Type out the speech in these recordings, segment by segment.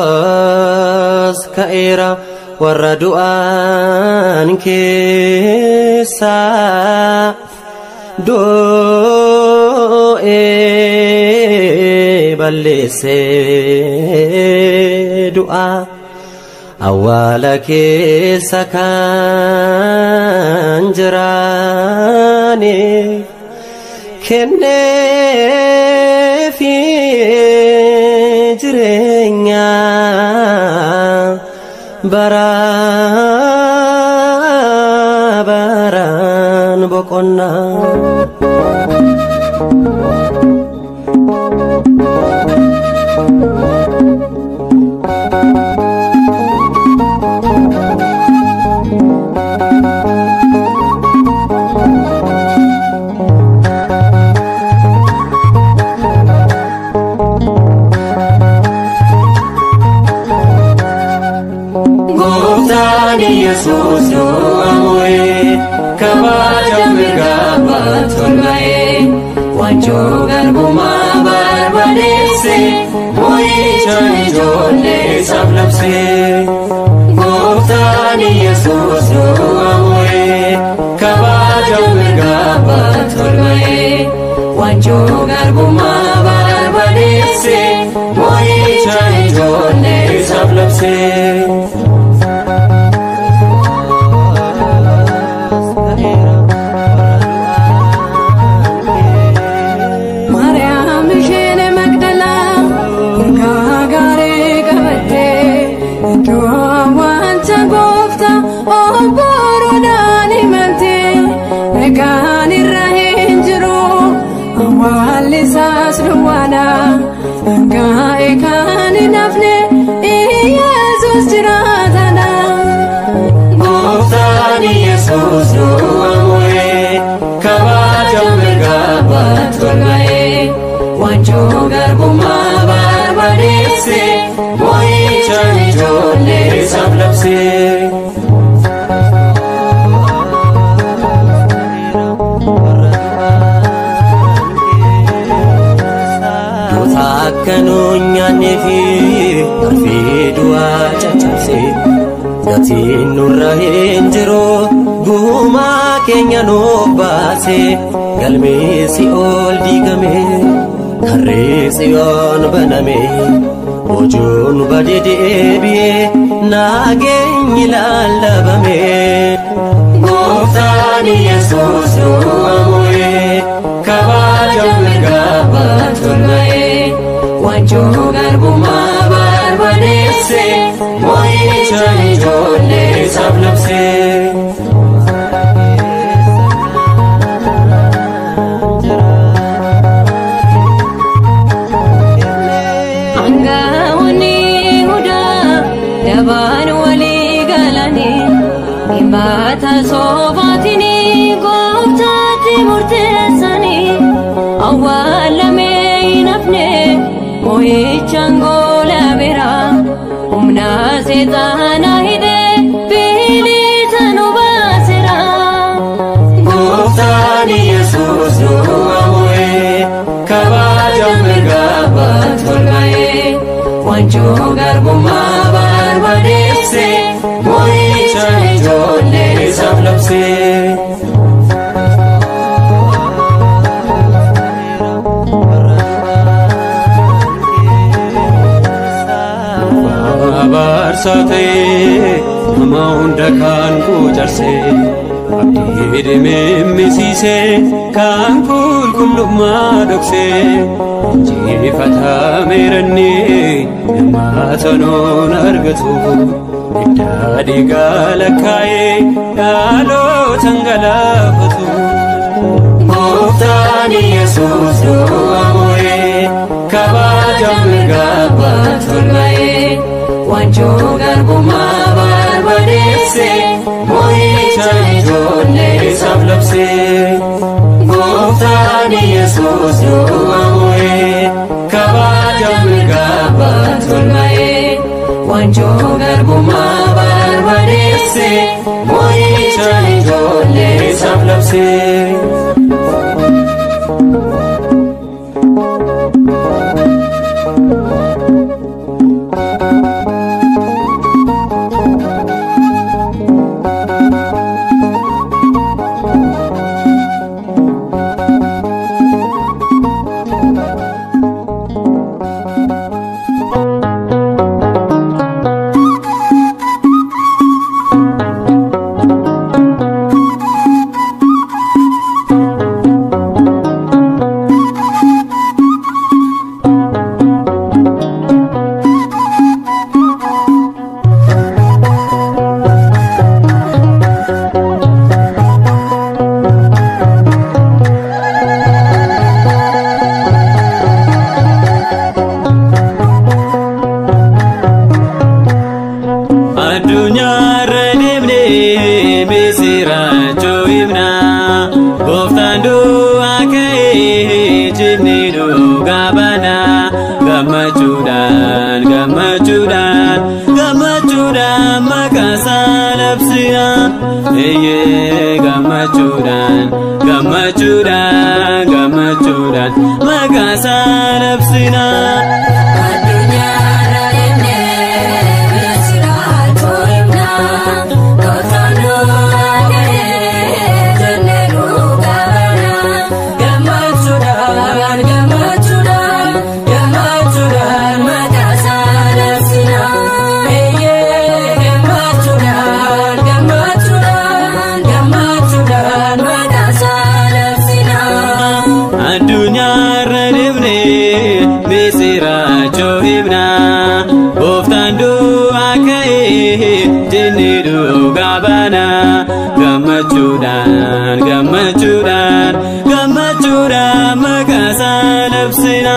Kiristoos ka'eera warra du'an keessaa du'ee balleessee du'a awwaala keessa kan jiraaniif kenneefi jireenya bara baraan boqonnaa. Gooftaan Yesuus du'a mo'ee kabaja mirga abbaatti ol ba'ee waanjoo garbummaa barbadeesse mo'icha ijoollee isaaf labse. Gooftaan Yesuus du'a mo'ee kabaja mirga abbaatti ol ba'ee waanjoo garbummaa barbadeesse mo'icha ijoollee isaaf labse. Maariyaam isheen Magdalaa urgaa gaarii qabattee iddoo awwaalcha gooftaa obboroodhaan himattee egaan irra hin jiru awwaalli isaas duwwaadha dhangaa'e kan hin hafne Iyesuus jiraataadha. Gooftaan Yesuus du'a mo'ee kabaja mirga abbaatti ol ba'ee waanjoo garbummaa barbadeesse mo'icha ijoollee isaaf labse. Duuta akka nu nyaannee fi arfii du'aa caccabse gatiin nurra hin jiru gumaa keenya nuuf baase galmee si'ool diigame karree si'oon baname bojuun badee deebi'ee nageenyi lallabame. Gooftaan Yesuus du'a mo'ee kabaja mirga abbaatti ol ba'ee waanjoo garbummaa barbadeesse mo'icha ijoollee isaaf labse. Aangawoonni Yihudaa dabaan walii galanii himata soobaatiin gooftaatti murteessanii awwaalamee hin hafne mo'ichaan goola bira humna seexanaa hidhee bilisa nu baaseera. Gooftaan Yesuus du'a mo'ee kabaja mirga abbaatti ol ba'ee waanjoo garbummaa barbadeesse mo'icha ijoollee isaaf labse. Abaarsaa ta'ee nama hunda kan quucarsee abdii dhimimisiisee kan qulqullummaa dhoksee injifatameeranni nama tonoon argatu iddaa dhiigaa lakkaa'ee dhaalootan galaafatu. Gooftaan Yesuus du'a mo'ee kabaja mirga abbaatti ol ba'ee waanjoo garbummaa barbadeesse mo'icha ijoollee isaaf labse. Gooftaan Yesuus du'a mo'ee kabaja mirga abbaatti ol ba'ee waanjoo garbummaa barbadeesse mo'icha ijoollee isaaf labse. Gammachuudhaan gammachuudhaan gammachuudhaan maqaa isaa labsina. Eeyyee gammachuudhaan gammachuudhaan gammachuudhaan maqaa isaa labsina. Addunyaarra deemnee misiraachuu himna. Gooftaan du'aa ka'ee jennee dhugaa baana. Gammachuudhaan gammachuudhaan gammachuudhaan maqaa isaa labsina. Eeyyee gammachuudhaan gammachuudhaan gammachuudhaan maqaa isaa labsina. Addunyaarra deemnee misiraachuu himna. Gooftaan du'aa ka'ee jennee dhugaa baana. Gammachuudhaan gammachuudhaan gammachuudhaan maqaa isaa labsina.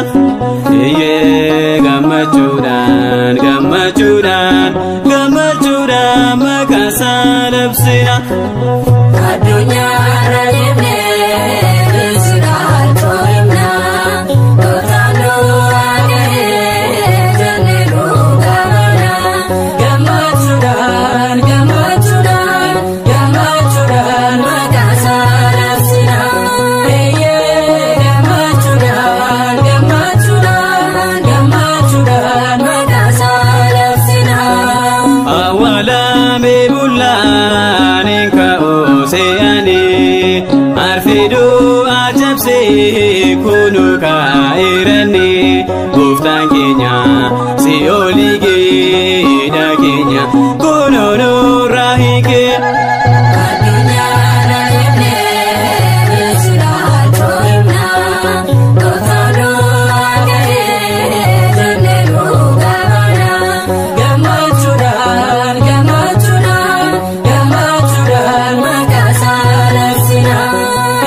Eeyyee gammachuudhaan gammachuudhaan gammachuudhaan maqaa isaa labsina. Addunyaarra deemnee misiraachuu himna. Gooftaan du'aa ka'ee jennee dhugaa baana. Gammachuudhaan gammachuudhaan gammachuudhaan maqaa isaa labsina. Eeyyee gammachuudhaan gammachuudhaan gammachuudhaan maqaa isaa labsina. Awwaalame bullaan hin ka'u se'anii arfiduu ajabsee kunu kaa'eeranii gooftaan keenya si'oolii geedha keenya kunoo nurraa hiikee. Addunyaarra deemnee misiraachuu himna. Gooftaan du'aa ka'ee jennee dhugaa baana. Gammachuudhaan gammachuudhaan gammachuudhaan maqaa isaa labsina.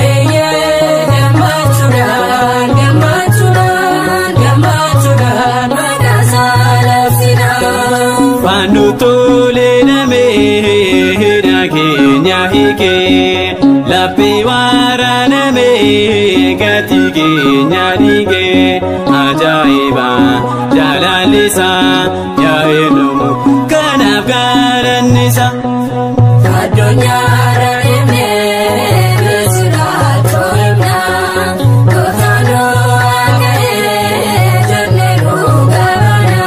Eeyyee gammachuudhaan gammachuudhaan gammachuudhaan maqaa isaa labsina. Fannoo tolee namee hidha keenya hiikee laphee waraanamee gatii keenya dhiigee ajaa'iba jaalalli isaa yaa'ee dhumu kanaaf galanni isaa. Addunyaarra deemnee misiraachuu himna. Gooftaan du'aa ka'ee jennee dhugaa baana.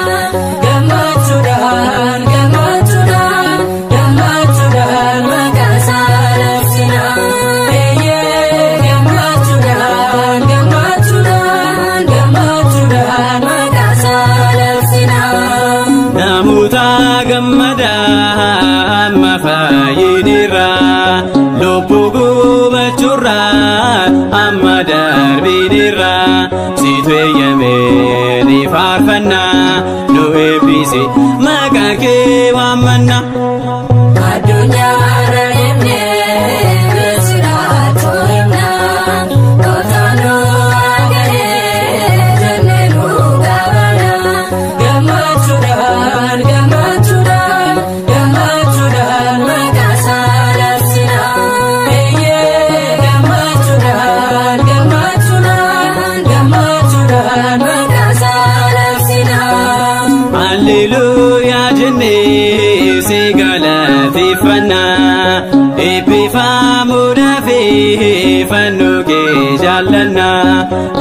Gammachuudhaan gammachuudhaan gammachuudhaan maqaa isaa labsina. Eeyyee gammachuudhaan gammachuudhaan gammachuudhaan maqaa isaa labsina. Namoota gammadaa amma fayyinirra lubbuu gubachuurra amma darbinirra situ eeyyamee ni faarfanna nu eebbisi maqaa kee waammanna. Addunyaarra deemnee misiraachuu himna. Gooftaan du'aa ka'ee jennee dhugaa baana. Gammachuudhaan gammachuudhaan gammachuudhaan maqaa isaa labsina. Eeyyee gammachuudhaan gammachuudhaan gammachuudhaan maqaa isaa labsina. Alleluuyaa jennee si galateeffanna eebbifamuudhaaf fannoo kee jaallanna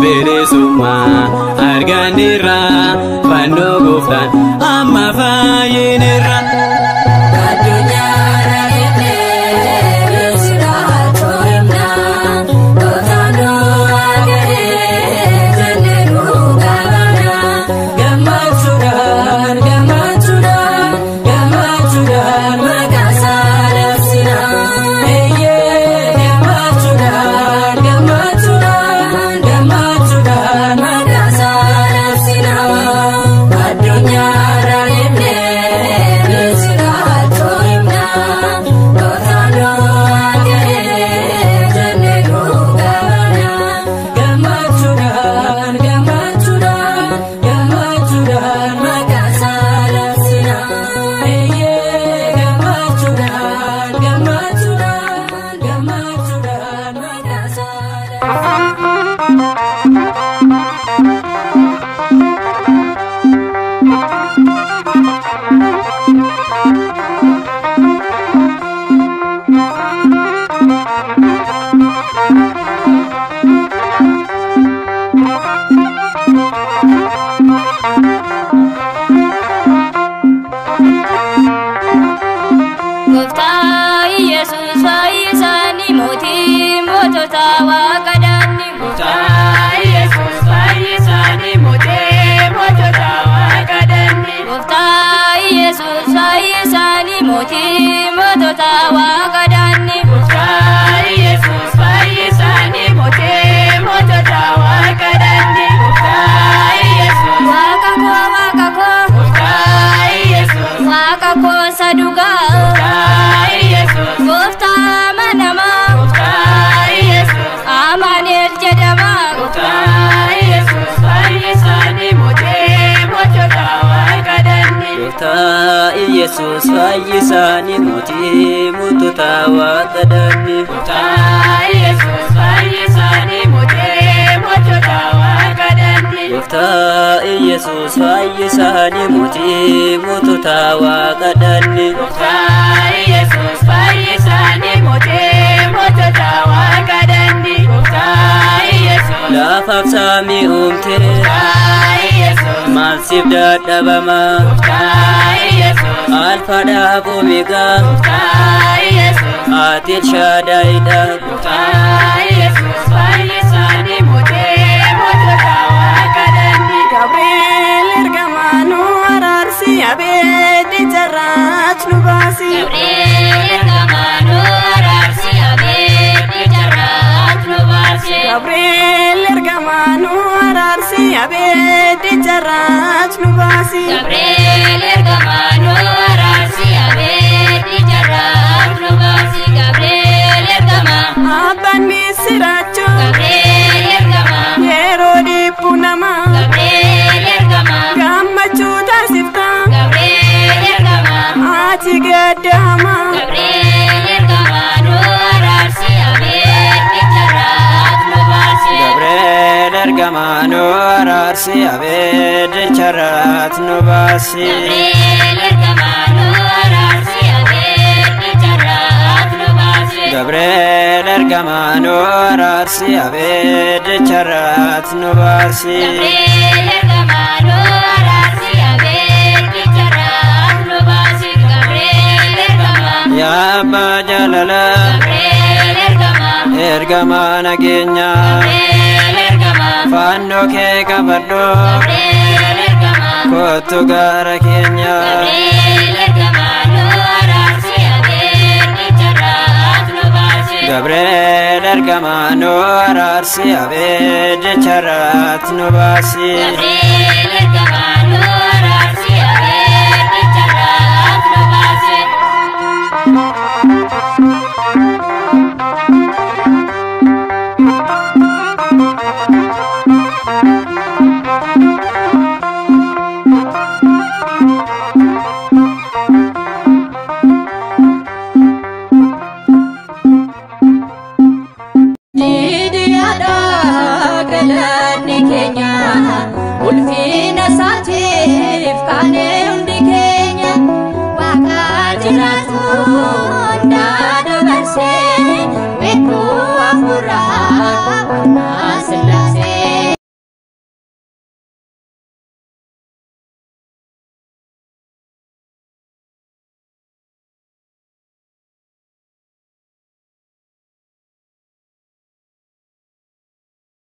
bilisummaa arganneerra fannoo gooftaan amma fayyinirra. Addunyaarra deemnee misiraachuu himna. Gooftaan du'aa ka'ee jennee dhugaa baana. Gammachuudhaan gammachuudhaan gammachuudhaan maqaa isaa labsina. Eeyyee gammachuudhaan gammachuudhaan gammachuudhaan maqaa isaa labsina. Addunyaa. Waaqa koosa dhugaa. Gooftaa amanamaa. Amaanu'el jedhama. Gooftaa Iyesuus fayyisaani mootii mootota waaqa danni. Gooftaa Iyesuus fayyisaani mootii mootota waaqa danni. Lafaaf samii uumte maal siif dadhabama? Alfaadhaaf Omeegaa ati Elshaadaayidha. Gabriel ergamaa nu araarsi abeet ijarraat nu baasi. Gabriel ergamaa nu araarsi abeet ijarraat nu baasi. Gabriel ergamaa nu araarsi abeet ijarraat nu baasi. Gabriel ergamaa nu araarsi abeet ijarraat nu baasi. Gabriel ergamaa. Abbaan misiraachuu Gabriel ergamaa. yeroo dhiphu namaa Gabriel ergamaa. gammachuu taasifta Gabriel ergamaa. ati gaddaama. Gabriel ergamaa nu araarsi abeet ijarraat nu baasi. Gabriel ergamaa nu araarsi abeet ijarraat nu baasi. Gabriel ergamaa nu araarsi abeet ijarraat nu baasi. Gabriel ergamaa nu araarsi abeet ijarraat nu baasi. Gabriel ergamaa nu araarsi abeet ijarraat nu baasi. Gabriel ergamaa. Yaa abbaa jaalalaa Gabriel ergamaa. ergamaa nageenyaa Gabriel ergamaa. fannoo kee qabadhu Gabriel ergamaa. kottu gara keenya. Gabriel ergamaa nu araarsi abeet ijarraat nu baasi. Gabriel ergamaa nu araarsi abeet ijarraat nu baasi. Gabriel